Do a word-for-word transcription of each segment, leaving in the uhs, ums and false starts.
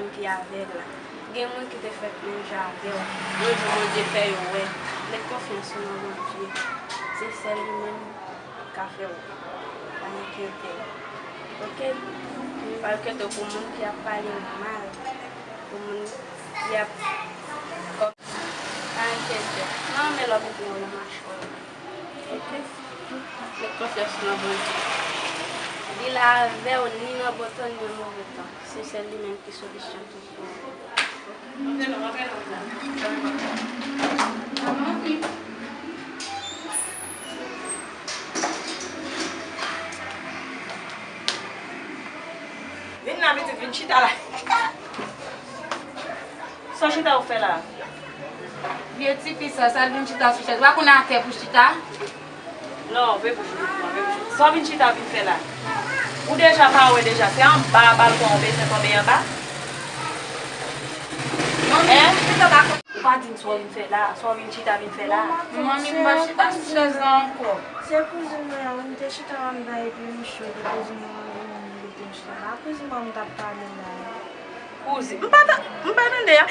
Moun ki avèg la. Gen moun ki te fèt menm jan avè w. Yon jou Bondye fè yo wè. Met konfyans ou nan Bondye. Se sèl li menm k ka fè w pa enkyete w. Oke? Pa enkyete w pou moun ki ap pale w mal. Pou moun ki ap kòm. Pa enkyete w. Nan men lòt ou gen yon machwè. Oke? Met konfyans ou nan Bondye. Li la avè w ni nan bon tan ni nan move tan. Se sèl li menm ki solisyon tout. Vin la, pitit, vin chita la. Sa w chita ou fè la? Vye tifi sa, sa l vin chita sou chèz. Ou pa konn atè pou chita? Non, vye bouch ou, vye bouch ou. Sa w vin chita vin fè la? Ou deja pa wè deja, se anba balkon an w bezwen tonbe anba? Manmi, hein? Ou pa di m sa w vin fè la, sa w vin chita vin fè la? Manmi, m pa chita sou chèz la ankò. Se kouzin mwen an, wi, m te chita anndan epi m cho, epi kouzin mwen an vini, m mete m chita la. Kouzin mwen an m t ap pale la. Kouzin, m pa ta-, m pa tande a.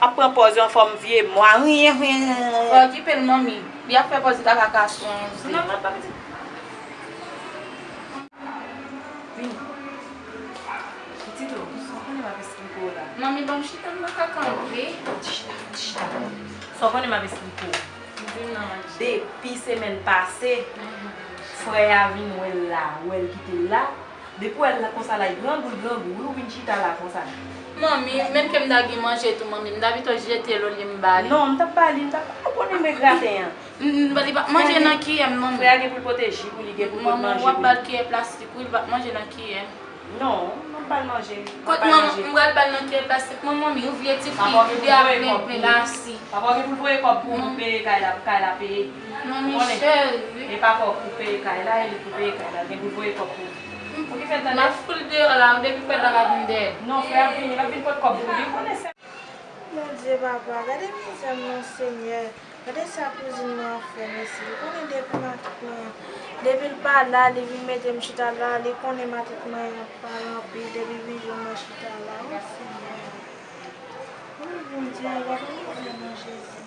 Ap pran pòz yon fanm vye mwa. Pa okipe l, manmi. Li ap fè pòz li ta ka kason. Vini. Pitit ou, sa w konnen m ap esplike w la? Manmi, ban m chita, m pa ka kanpe. Chita, chita. Sa w konnen m ap esplike w? Di m nan, manmi. Depi semèn pase, frè a vin wè l la, wè l kite l la. Depi w wè l la konsa la, l grangou, l grangou, wi, ou vin chita la konsa. Manmi, menm ke m ta gen manje tou, manmi, m ta pito jete l olye m ba li. Non, m t ap ba li, m t ap, ou konnen mwen graten an. N, n, li p ap manje nan kiyè m, manmi. Frè a gen pou l pote ji pou li, gen pou l pot manje pou li. Manmi, w ap ba l kiyè plastik, wi, li p ap manje nan kiyè m. Non, m ap ba l manje. Kot manman, m pral ba l nan kiyè plastik, manmi, ou vye tifi, ou de ap plen, plen lasi. Papa w gen pou l voye kòb pou ou, pou peye kay la, pou kay la peye. Manmi cheri. E pa kòb pou peye kay la, e li pou peye kay la, gen pou l voye kòb pou ou. Pou ki fè tande? M ap fout l deyò la, depi frè la pa vin dèyè. Non, frè ap vini, l ap vin pot kòb pou ou, li konnen se. Bondye papa, gade mizè m non Senyè. Gade sa kouzin mwen an fè, mesye. Li konnen depi matant mwen an, depi l pa la, li vin mete m chita la, li konnen matant mwen an pa ranpli, depi vin jwenn mwen chita la. O Senyè. O Bondye, gade mizè non Jezi.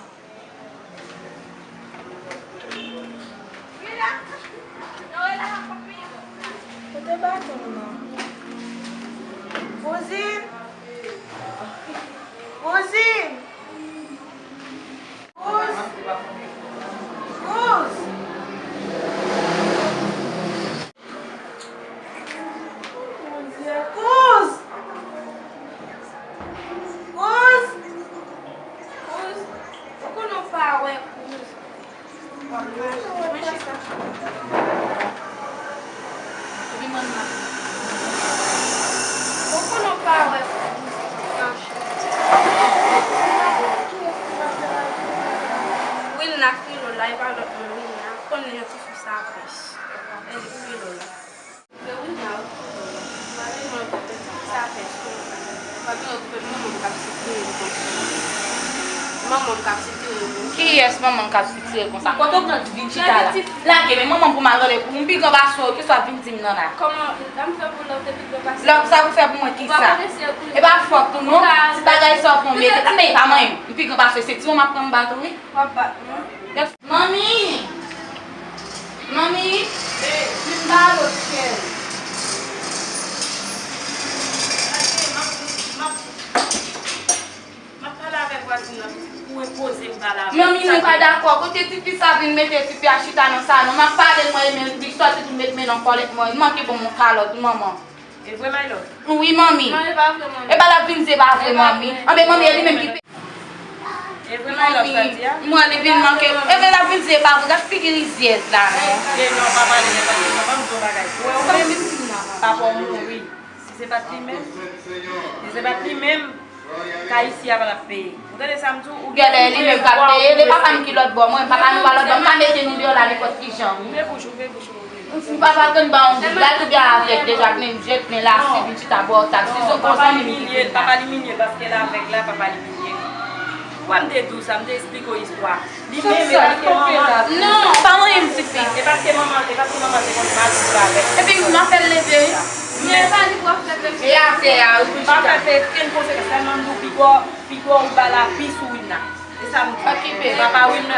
Kote baton nan? Kouzin! Kouzin! Kouz! Kouz! Bondye, kouz! Kouz! Kouz! Ou konnen w pa wè kouz. W ap mache. Mwen chita. Epi mwen m ap. Ou konnen w pa wè kouz. Mache. Wilna Krilo la, e pa lòt moun Wilna. Konnen yon ti fi sa pès. E li Krilo la. Wi, Wilna, wi, Krilo la. Mwen, mwen, sa fè sou. Pa gen lòt fè, manman m k ap sitire l konsa. Manman m k ap sitire l konsa. Kiyès manman m k ap sitire l konsa? Kote w pran vin chita la? Lage men manman m pou m al rele pou ou. M pi gran pase w, kisa w ap vin di m nan la? Kòman, sa m fè pou lè w te pi gran pase m? Lè sa pou fè pou mwen kisa? E pa fòt ou non. Ti bagay sa w pran mete. Anben, pa manyen m. M pi gran pase w, se ti manman ap pran m bat ou wi. W ap bat mwen? Manmi! Manmi! Vin ba lòt chèz. M ap pale avèk vwazin nan pou enpoze m pale avè l. Manmi, mwen pa dakò. Kote tifi sa vin mete tifi a chita nan salon? M ap pale l mwen, men li sòti tou met men nan kòlèt mwen. Li manke ban m yon kalòt, manman. E vre, my love? Wi, manmi. Non, e pa vre, manmi. E pa l ap vin di e pa vre, manmi. Anben, manmi, e li menm ki. E vre, my love, sa di a? Mwen, li vin manke. E vre, l ap vin di e pa vre. Gad figi rizyèz la, non. E non, pa pale de sa, non, ban m di w bagay. Ou wè, ou menm, papa w mouri. Si se pa t li menm, si se pa t li menm, kay isi a pa t ap peye. Ou tande sa m di w? Ou gen. Genlè li menm k ap peye. E papa m ki lòt bò. Mwen, papa nou pa lòt bò. M pa mete nou deyò la nenpòt ki jan, wi. Ouvri bouch ou, ouvri bouch ou, ouvri bouch ou. Ou papa konn ba yon bout, la tou gen avèg deja, plen jèt, plen lasi, vin chita bò, taksi, se konsa li vin. Papa l imilye l, papa l imilye l, paske l avèg la, papa l imilye l. Ou wè m te di w sa, m te eksplike w istwa. Li menm, e paske manman. Non, pa manyen m, tifi. E paske manman, e paske manman te konn mal viv avèk. Epi m ap fè l leve, wi. Men pa li pou ap fè fè. E atè a, wi, pou chita. Pa fè fè kenn konsekans. Sèlman m di w, piga w, piga w ba l a pi sou Wilna. E sa m di. Okipe. Papa Wilna,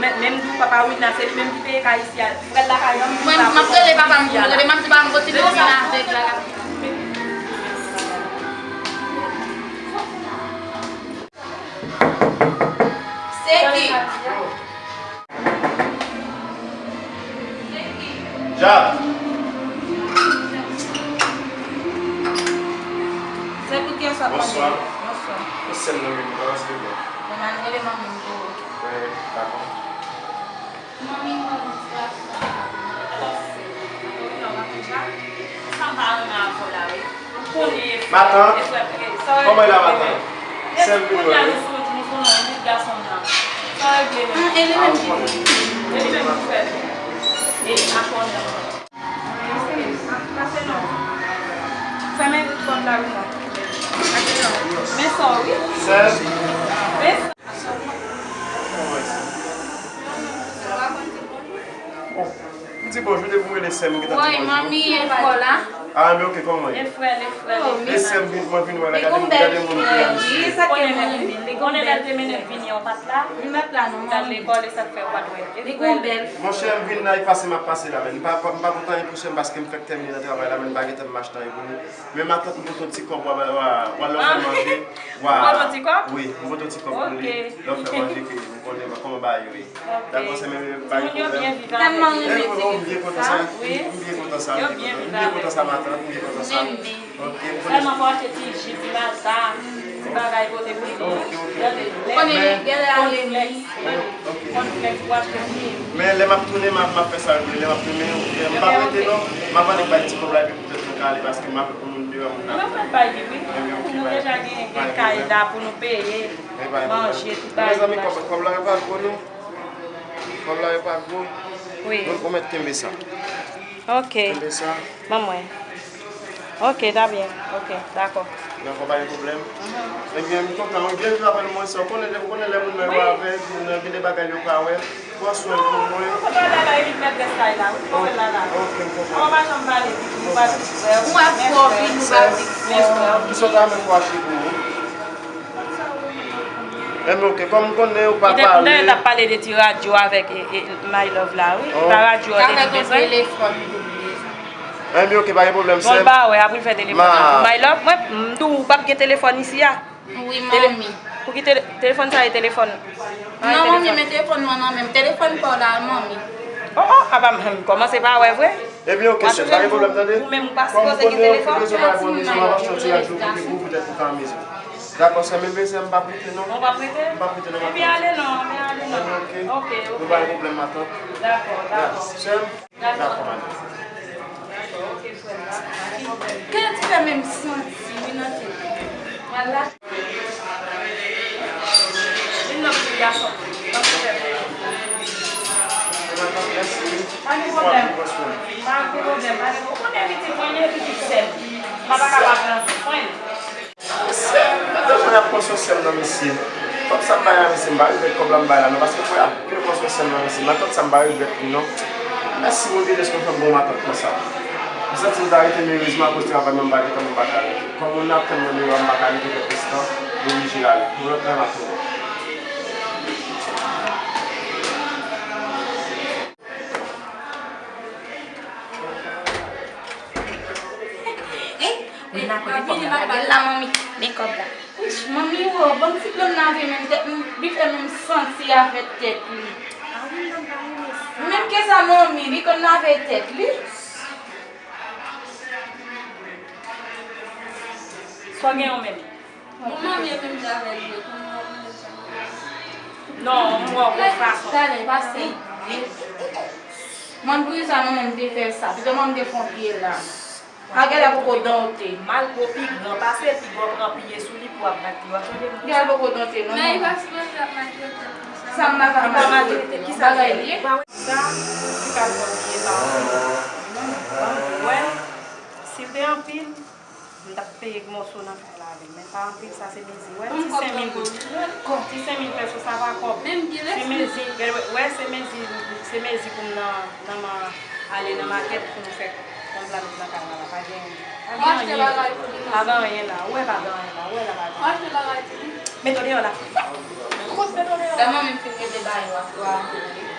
men, men m di w, papa Wilna, se li menm ki peye kay isi a. Frè l lakay an, mwen, m ap rele papa m pou nou rele, m ap di papa m, kontinye vin avèg la. Se ki? Jak. Se pou kiyès w ap mande? Bonswa. Bonswa. Ou sèl nan menm, kòman se te bon? Bon, m al rele manmi m pou ou. Wi, dakò. Manmi, mwen di la sa. Sa m pa renmen avè w la, wi. Ou konnen e frè, matant, e frè, e sa w kòman e la, matant? Sèl vin wè, wi. Kounye a nou sou, nou sou non, li gason m nan. Sa w regle menm? E li menm ki fè. E li menm ki fè. E li pa konnen. Pase non. Fèmen pòt la, wi, non. Men sa w, wi. Sèl. Men sa. M di bonjou depi w rele sè m, m gentan di bonjou. Woy, manmi, e frè w la? Ah, men oke, kòman w ye? E frè, e frè. E sè m vin, mwen vin wè la, gade moun, gade moun ki la, mesye. Konnen lè l te mennen l vini an, w pa t la. Li pa t la non, manmi. L al lekòl, e sa k fè w pa t wè l. Li gon bèl. Monchè, m vin la, e pase m ap pase la, men m pa, pa, m pa kontan anyen pou sè m paske m fèk tèmine nan travay la, men m pa gentan m achte anyen pou li. Men matant, m pote yon ti kòb, w a, w a, w a lè w fè manje, w a. Ou pote yon ti kòb? Wi, m pote yon ti kòb pou li. Oke. Lè w fè manje, ke m konnen kòman bagay yo ye. Oke. Dakò, sè m, men pa gen pwoblèm. Timoun yo byen viv avèk li. Tèlman renmen ti pitit sa. M byen kontan sa, m byen kontan sa, m byen kontan sa, matant, m byen kontan sa. Oke, m konnen. Sèlman fò w achte ti ji, ti baza, ti bagay pote pou li. Oke, oke. Gade, lèt, kònflèks, kònflèks, pou w achte pou li. Men lè m ap tounen, m ap, m ap fè sa yo vle. Lè m ap tounen, m p ap rete non. M ap annik bay ti kòb la, epi poutèt nou ka ale, paske m ap pou moun deyò, moun ap. Mwen mèt bay li, wi. Ebyen, oke, bay. Nou deja gen, gen kay la pou nou peye, manje, tout bagay. Mezanmi, kòb, kòb la yo pa gwo, non. Kòb la yo pa gwo. Wi. Ou, ou mèt kenbe sa. Ok. Kenbe sa. Ban mwen. Ok, ta byen. Ok, dakò. Dakò, pa gen pwoblèm. Ebyen, m kontan, wi, byen viv avè l, mwen, sa. Ou konnen, ou konnen lè moun nan yo avèg, moun nan gen de bagay yo pa wè. Pran swen pou mwen. Ou konprann la, la, e li mètrès kay la, wi. Ou konprann la, la. Ok, m konprann. Ou pa janm pale piti, ou pa di frè w. Ou ap twò vin, ou pa di frè w. Kisa w ta renmen pou achte pou ou? Enben, ok, kòm m konnen ou pa pale. Li te, m t ap pale de ti radyo avèk, e, e, My Love la, wi. Ti radyo a te di bezwen. Avèk yon telefòn tou li bezwen. Enben, ok, pa gen pwoblèm, sè m. Bon, l pa wè, apre l fè telefòn la pou My Love. Mwen, m di w, ou p ap gen telefòn isi a. Wi, manmi. Pou ki tele-, telefòn sa e telefòn? Non, manmi, men telefòn mwen nan men m. Telefòn pa w la, manmi. Oh, oh, apa m kòmanse pa wè vre. Ebyen, ok, sè m, pa gen pwoblèm, tande. Ou menm ou pa sipoze gen telefòn. Kòm ou konnen ou bezwen bay bon rezon, m ap achte yon ti radyo pou ou, poutèt ou ka mezon. Dakò, sè m, ebyen, sè m, m p ap rete non. Ou p ap rete? M p ap rete non, matant. Ebyen, ale non, ebyen, ale non. Ok, ok. Nou pa gen pwoblèm, matant. Dakò, dakò. Sè m. Dakò, matant. Dakò, ok, frè m. Kè ti fè menm santi, wi, nan tèt. Wala. Vin nan ti gason. Ban m fè pou ou. Matant, mèsi, wi. Pa gen pwoblèm. Pa gen pwoblèm, pa gen pwoblèm. Ou konnen pitit mwen ye, pitit sè m. Mwen pa kapab pran swen l. Mesye, matant mwen ap pran swen sè m nan, mesye. Kòb sa m bay la, mesye, m pa regrèt kòb la m bay la non, paske frè ap byen pran swen sè m nan, mesye. Matant sa m pa regrèt li non. Mèsi Bondye deske m fè m gon matant konsa. M santi m ta rete, men erezman akoz travay mwen m pa gen tan, mwen m pa ka rete. Kòm moun nan ap tann mwen deyò a, m pa ka rete fè plis tan, m oblije ale. Yon lòt lè m ap tounen. Wi, la kote kòb la, gade la, manmi. Men kòb la. Wich, manmi, wo, ban m ti blonn lave men tèt m, li fè menm santi avèk tèt li. Menm ke sa, manmi, li konn lave tèt li. Sa w gen yon menm? Bon, manmi, epi m travay vre, kounye a, manmi, sa. Non, m wè w gon fason. Talè, pase. Mwen, pou sa, mwen menm te fè sa. Pito mwen, m te fon pye la. Agèl la poko donte. Mal gwo pi gran pase, pi gwo pran pye sou li pou ap bat li. W ap tande moun sa? Agèl poko donte, non, manmi. Men li pa sipoze ap maltrete konsa. Sa m pa ka maltrete, non. Bagay li ye. Sa, li ka l pran pye sa. Wè, si l te anpil, m t ap peye mòso nan kay la avè l, men pa anpil, sa se mezi. Wè ti senk mil goud. Ti senk mil pèso, sa pa kòb. Se mezi, wè, se mezi, se mezi pou m nan, nan ma-, ale nan makèt pou m fè Konn pla met nan kay la, pa gen anyen. Pa gen anyen. Pa gen anyen la. Ou wè pa gen anyen la. Ou wè la pa gen anyen. Mete w deyò la. Kout mete w deyò la. Dam nan menm fin rete ba yo aswè a.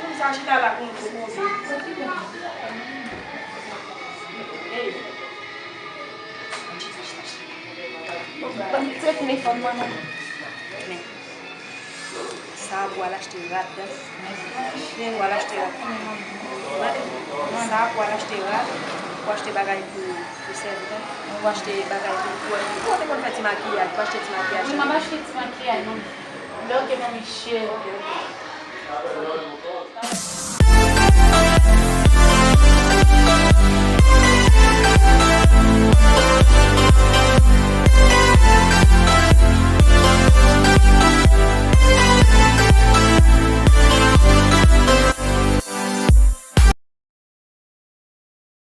Pou sa chita la pou nou koze. Hey. Ban m telefòn mwen non. Men. Sa a pou al achte rad. Ou al achte rad. Tande? Sa a pou al achte rad, pou achte bagay pou, pou sèvitè, pou achte bagay pou, pou, pou te konn fè ti makiyaj, pou achte ti makiyaj. Mwen m ap achte ti makiyaj, non. Lè w te ban m chè.